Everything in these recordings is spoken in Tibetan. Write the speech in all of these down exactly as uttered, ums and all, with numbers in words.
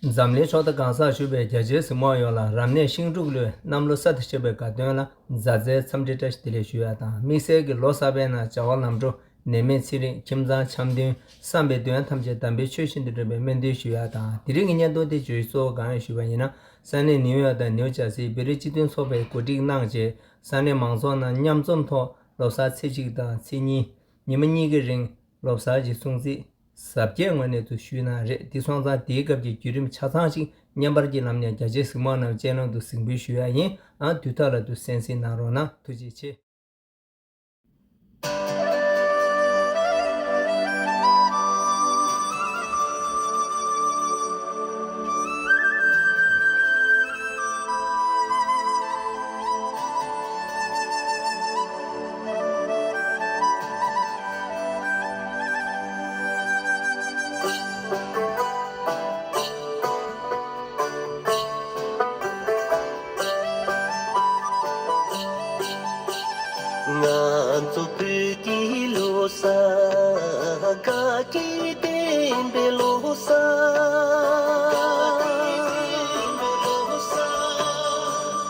འཛམ་གླིང་ཕྱོགས་མཐའ་གང་སར་བཞུགས་པའི་རྒྱ་ཆེའི་གཟིགས་མོ་བ་ཡོངས་ལ་རབ་གནས་ཤིང་འབྲུག་ལོའི་གནམ་ལོ་གསར་དུ་ཆགས་པའི་དགའ་སྟོན་ལ་མཛའ་བརྩེའི་འཚམས་འདྲི་བཀྲ་ཤིས་བདེ་ལེགས་ཞུ་ཡ་དང་། དམིགས་བསལ་གྱི་ལོ་གསར་པའི་ནང་བྱ་བ་ལམ་འགྲོ། ནད་མེད་ཚེ་རིང་། ཁྱིམ་ཚང་འཆམ་མཐུན། བསམ་པའི་དོན་ཐམས་ཅད་དམ་པའི་ཆོས་བཞིན་དུ་འགྲུབ་པའི་སྨོན་འདུན་ཞུ་ཡ་དང་། དེ་རིང་གི་བརྙན་ཐུང་དེ་བརྗོད་གཞི་གཙོ་བོ་གང་ཡིན་ཞུས་པ་ཡིན་ན། ས་གནས་ནིའུ་ཡོག་དང་ནིའུ་ཇར་སིའི་བོད་རིགས་སྤྱི་མཐུན་ཚོགས་པས་གོ་སྒྲིག་གནང་རྗེས། ས་གནས་མང་ཚོགས་རྣམས་མཉམ་འཛོམས་ཐོག་ལོ་གསར་ཚེས་གཅིག་དང་ཚེས་གཉིས། ཉི་མ་གཉིས་ཀྱི་རིང་ལོ་གསར་གྱི་སྲུང་བརྩི་གཟབ་རྒྱས་ངོས་ནས་ཚུར་ཞུས་གནང་རེད། དེ་སོང་ཙང་དེའི་སྐབས་ཀྱི་བརྒྱུད་རིམ་ཆ་ཚང་ཞིག་བརྙན་པར་གྱི་ལམ་ནས་རྒྱ་ཆེའི་གཟིགས་མོ་རྣམས་སྤྱན་སློང་དུ་གཟིགས་འབུལ་ཞུ་ཡ་ཡིན། ཨ་དུས་ཐོག་ལ་དུ་གསན་གཟིགས་གནང་རོགས་གནང་། ཐུགས་རྗེ་ཆེ། ང་ཚོ་བོད་ཀྱི་ལོ་གསར། དགའ་སྐྱིད་ལྡན་པའི་ལོ་གསར།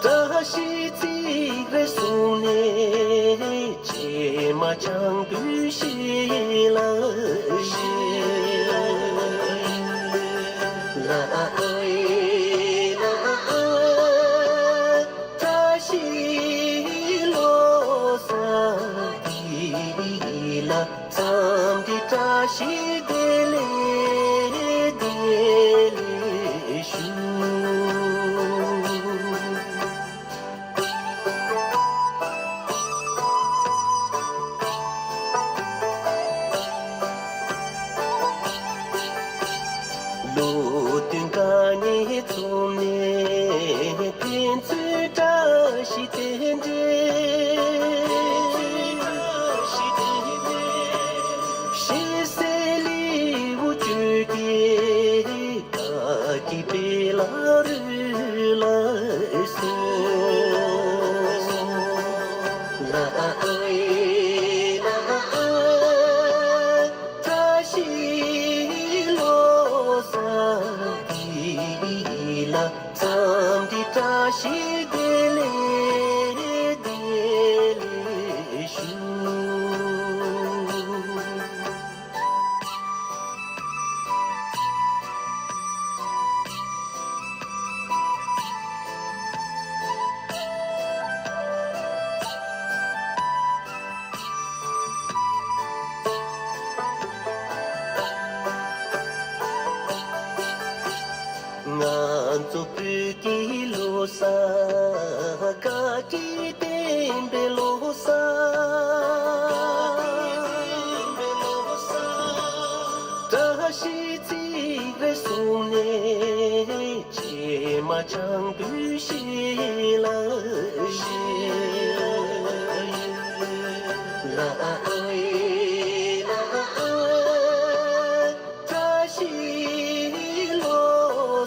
བཀྲ་ཤིས་བརྩེགས་རེ་བཟུང་ནས། བྱེ་མ་ཆང་བུ་ཞིག་ལ་ཞིག་ལ་ཨ་ཨེ་ལ་ཨ་ཨ། བཀྲ་ཤིས་ལོ་གསར་འདི་ལ་འཚམས་འདྲི་བཀྲ་ཤིས་བདེ་ལེགས་བདེ་ལེགས་ཞུ། ལོ་སྟོན་དགའ་ཉེ་འཛོམས་ནས། ཕན་ཚུན་བཀྲ་ཤིས་རྟེན་འབྲེལ། ཞེ་སའི་ལེའུ་བཅུ་བརྒྱད། དགའ་སྐྱིད་པའི་ལ་རུ་ལ་སོ། ལ་ཨ་ཨེ་ལ་ཨ་ཨ། བཀྲ་ཤིས་ལོ་གསར་འདི་ལ། འཚམས་འདྲི་བཀྲ་ཤིས་བདེ་ལེགས་བདེ་ལེགས་ཞུ། ང་ཚོ་བོད་ཀྱི་ལོ་གསར། དགའ་སྐྱིད་ལྡན་པའི་ལོ་གསར། བཀྲ་ཤིས་བརྩེགས་རེ་བཟུང་ནས། བྱེ་མ་ཆང་བུ་ཞིག་ལ་ཞིག་ལ་ཨ་ཨེ་ལ་ཨ་ཨ། བཀྲ་ཤིས་ལོ་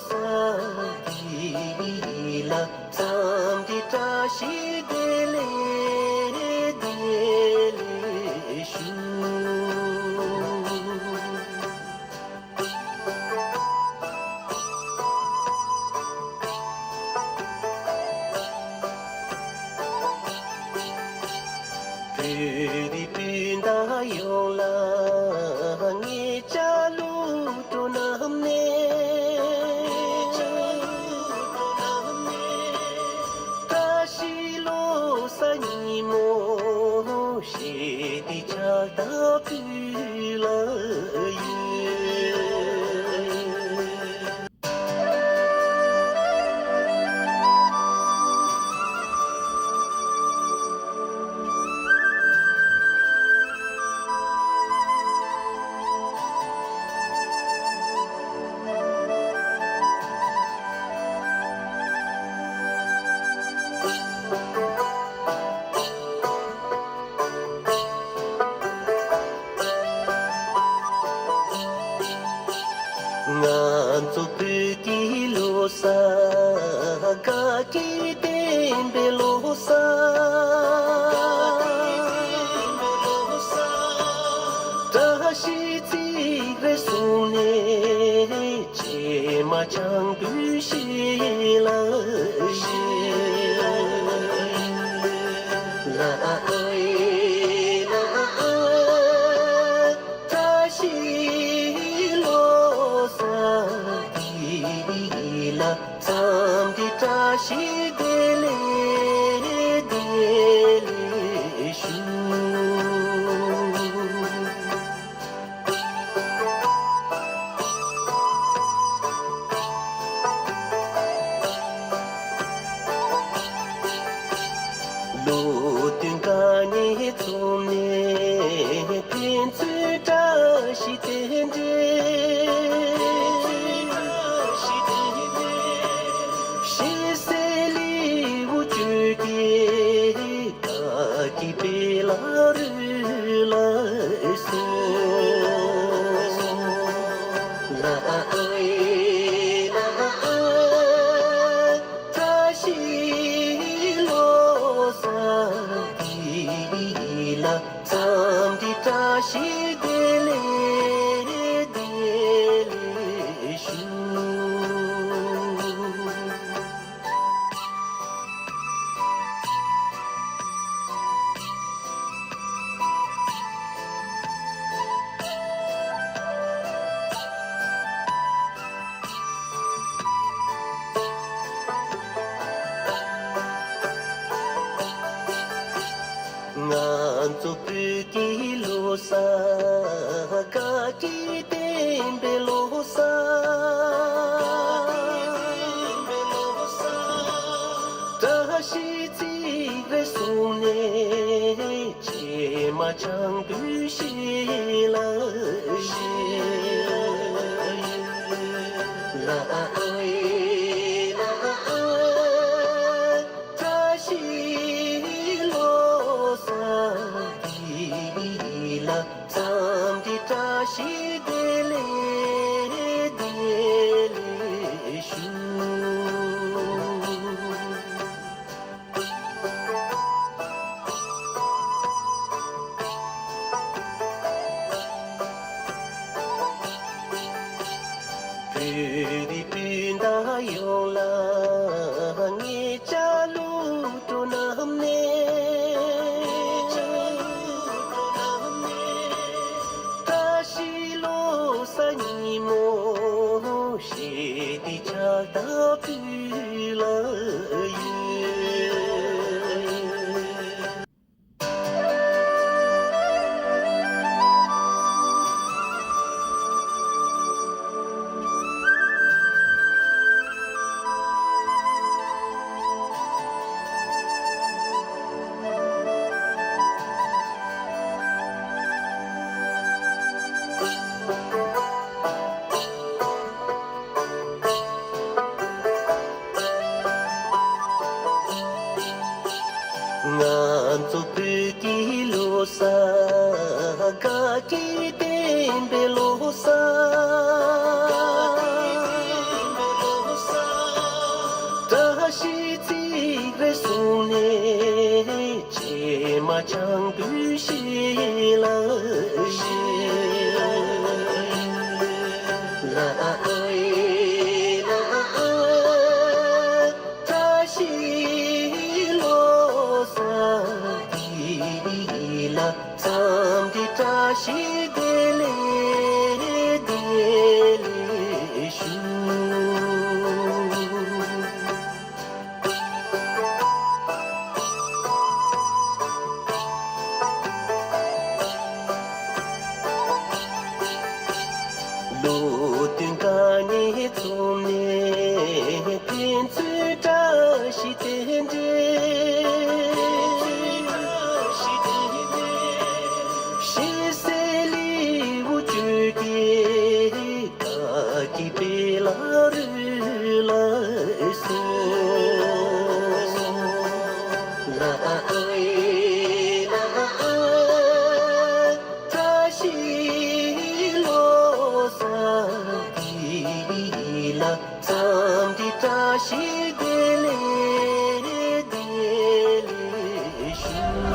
གསར་འདི་ལ། འཚམས་འདྲི་བཀྲ་ཤིས་བདེ་ལེགས་བདེ་ལེགས་ཞུ། བོད་རིགས་སྤུན་ཟླ་ཡོངས་ལ་ངེད་ཅག་གླུ་བྲོ་རྣམས་ནས། བཀྲ་ཤིས་ལོ་གསར་ཉིན་མོ་བཞེས་ཏེ་ཕྱག་རྟགས་ཕུལ་ལ་ཡོད། ང་ཚོ་བོད་ཀྱི་ལོ་གསར། དགའ་སྐྱིད་ལྡན་པའི་ལོ་གསར། བཀྲ་ཤིས་བརྩེགས་རེ་བཟུང་ནས། བྱེ་མ་ བྱང་བུ་ཤི་ལ་ཤི་ལ་ཨའི་ལ་ཨ། བཀྲ་ཤིས་ལོ་གསར་འདི་ལ་འཚམས་འདྲི་བཀྲ་ཤིས་བདེ་ལེགས་བདེ་ལེགས་ཞུ། ལོ་སྟོན་དགའ་ཉེ་འཛོམས་ནས་ཕན་ཚུན་བཀྲ་ཤིས་རྟེན་འབྲེལ། ཤེས་གསལ་ལེའུ་བཅུ་བརྒྱད། བདག་གི་དཔལ་ལ་རོལ་ལ་གསོལ། ལ་ཨའི་ལ་ཨ། བཀྲ་ཤིས་ལོ་གསར་འདི་ལ་འཚམས་འདྲི་བཀྲ་ཤིས་བདེ་ལེགས་བདེ་ལེགས་ཞུ། ང་ཚོ་བོད་ཀྱི་ལོ་གསར་དགའ་སྐྱིད་ལྡན་པའི་ལོ་གསར། བཀྲ་ཤིས་ཚེ་རིང་བསུངས་ནས། བྱེ་མ་ཆང་བུ་ཤི་ལ་ཤི་ལ་ཨའི་ལ་ཨ། བཀྲ་ཤིས་ལོ་གསར་འདི་ལ་འཚམས་འདྲི་བཀྲ་ཤིས་བདེ་ལེགས་བདེ་ལེགས་ཞུ། བོད་རིགས་སྤུན་ཟླ་ཡོངས་ལ་ངེད་ཅག་གླུ་བྲོ་རྣམས་ནས། བཀྲ་ཤིས་ལོ་གསར་ཉིན་མོ་ཞེ་བདེའི་ཕྱག་རྟགས་ཕུལ་ལ་ཡོད། ང་ཚོ་བོད་ཀྱི་ལོ་གསར་དགའ་སྐྱིད་ལྡན་པའི་ལོ་གསར། བཀྲ་ཤིས་ཚེ་རིང་བསུངས་ནས། བྱེ་མ་ཆང་བུ་ཤི་ལ་ཤི་ལ་ཨའི་ལ་ཨ། བཀྲ་ཤིས་ལོ་གསར་འདི་ལ་འཚམས་འདྲི་བཀྲ་ཤིས་བདེ་ལེགས་བདེ་ལེགས་ཞུ། ལོ་སྟོན་དགའ་ཉེ་འཛོམས་ནས། ཕན་ཚུན་བཀྲ་ཤིས་རྟེན་འབྲེལ། ཤེས་གསལ་ལེའུ་བཅུ་བརྒྱད། བདག་གི་དཔལ་ལ་རོལ་ལ་གསོལ། ལ་ཨའི་ལ་ཨ། བཀྲ་ཤིས་ལོ་གསར་འདི་ལ་འཚམས་འདྲི་བཀྲ་ཤིས་བདེ་ལེགས་བདེ་ལེགས་ཞུ།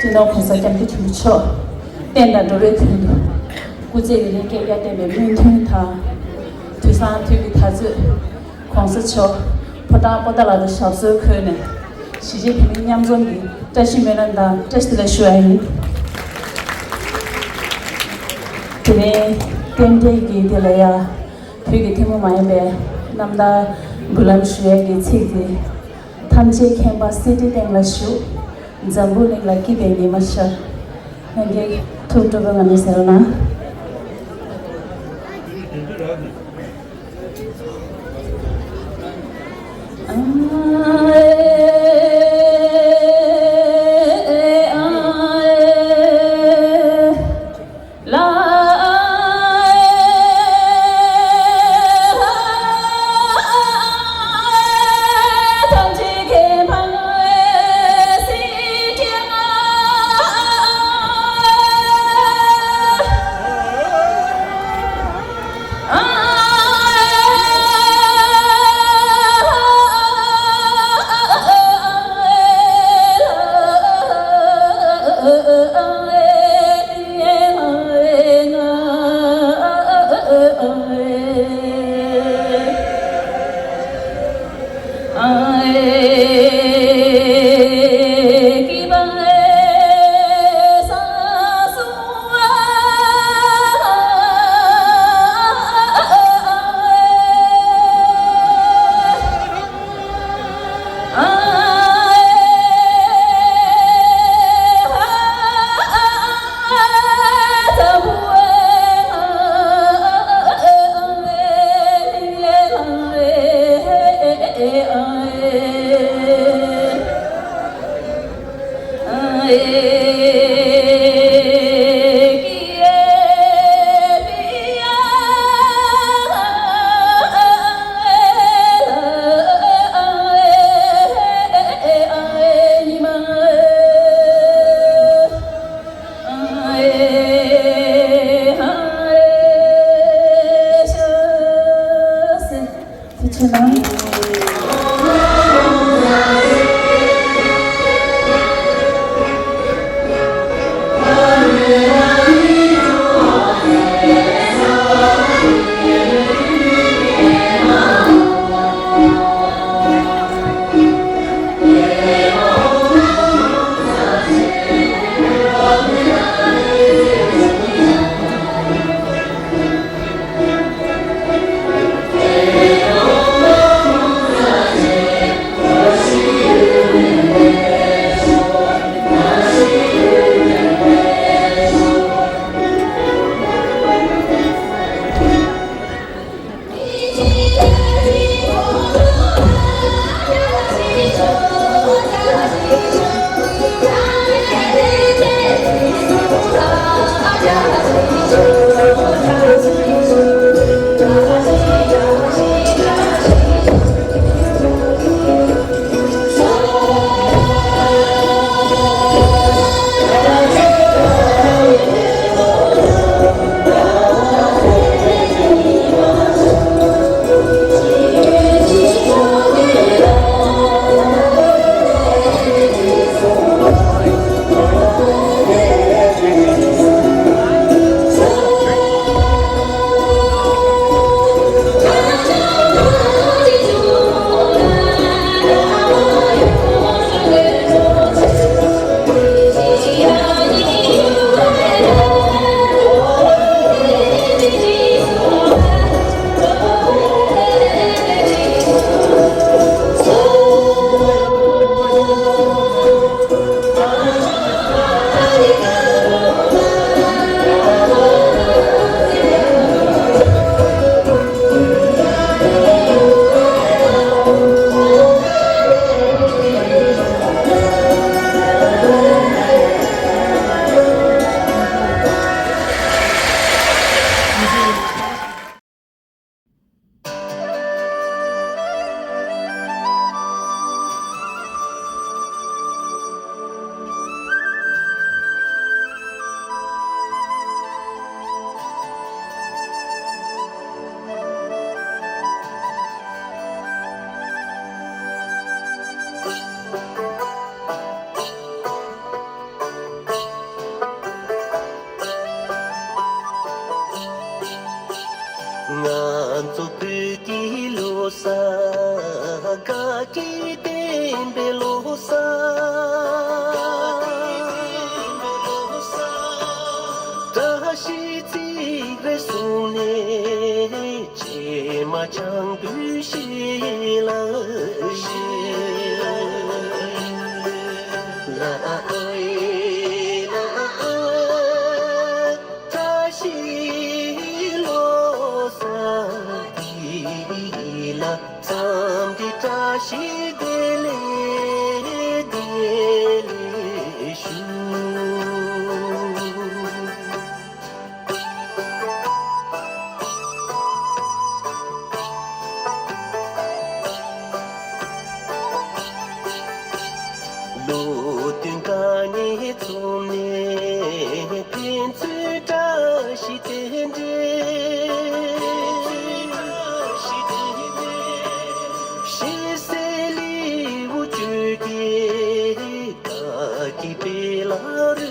སྤྱི་ནོར་༸གོང་ས་༸སྐྱབས་མགོན་ཆེན་པོ་མཆོག་བསྟན་དང་འགྲོ་བའི་དོན་དུ་སྐུ་ཚེ་ཡུན་རིང་བསྐལ་བརྒྱར་བརྟན་པའི་སྨོན་འདུན་དང་། དུས་བཟང་དུས་ཀྱི་དར་ཚོད། ༸གོང་ས་མཆོག་ཕོ་བྲང་པོ་ཏཱ་ལ་དུ་ཞབས་སོར་འཁོད་ནས་གཞིས་བྱེས་བོད་མི་མཉམ་འཛོམས་ཀྱི་བཀྲ་ཤིས་སྨོན་ལམ་དང་བཀྲ་ཤིས་བདེ་ལེགས་ཞུ་བ་ཡིན། དེ་རིང་རྟེན་འབྲེལ་གྱི་དེ་ལ་ཡ། བོད་ཀྱི་ཐུན་མོང་མ་ཡིན་པའི་རྣམ་ཐར་འབུལ་ལམ་ཞུ་ཡས་ཀྱི་ཚིག་དེ། ཐམས་ཅད་མཁྱེན་པ་གསེར་ཁྲིའི་སྟེང་ལ་བཞུགས། འཛམ་བུ་གླིང་ལ་སྐྱིད་པའི་ཉི་མ་ཤར། ལྷན་རྒྱས་ཐུགས་སྤྲོ་པོའི་ངང་ནས་གསན་རོགས་གནང་། གསུངས་ནས་བྱེ་མ་ཆང་བུ་ཞིག་ལ་ཞིག་ལ་ཨའི་ལ་ཨ་བཀྲ་ཤིས་ལོ་གསར་འདི་ལ། འཚམས་འདྲི་བཀྲ་ཤིས་བདེ་ལེགས་བདེ་ལེགས་ཞུ། ལོ་སྟོན་དགའ་ཉེ་འཛོམས་ནས། ཕན་ཚུན་བཀྲ་ཤིས་རྟེན་འབྲེལ། ཞེ་སའི་ལེའུ་བཅུ་བརྒྱད་དགའ་སྐྱིད་པའི་ལ་རུ་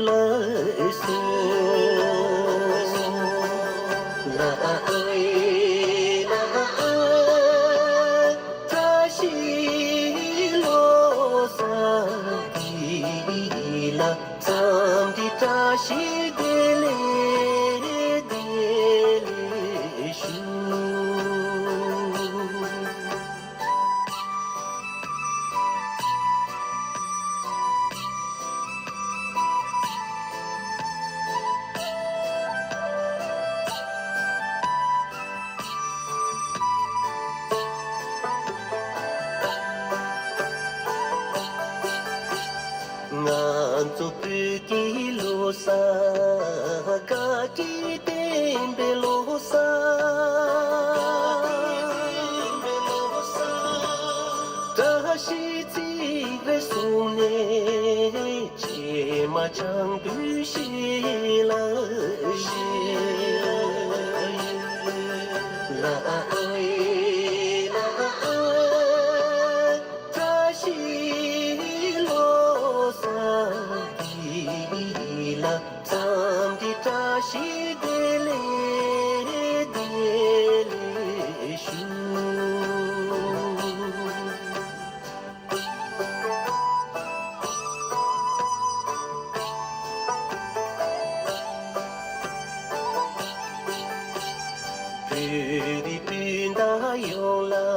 ལ་སོ། ལ་ཨའི་ལ་ཨ་བཀྲ་ཤིས་ལོ་གསར་འདི་ལ། འཚམས་འདྲི་བཀྲ་ཤིས་བདེ་ལེགས་བདེ་ལེགས་ཞུ། ང་ཚོ་བོད་ཀྱི་ལོ་གསར་བཀའ་དྲིན་ལྡན་པའི་ལོ་གསར། བཀྲ་ཤིས་ཚིག་རེ་གསུངས་ནས། བྱེ་མ་ཆང་བུ་ཞིག་ལ་ཞིག་ལ་ཨའི་ལ་ཨ་བཀྲ་ཤིས་ལོ་གསར་འདི་ལ། འཚམས་འདྲི་བཀྲ་ཤིས་བདེ་ལེགས་བདེ་ལེགས་ཞུ། བོད་རིགས་སྤུན་ཟླ་ཡོངས་ལ།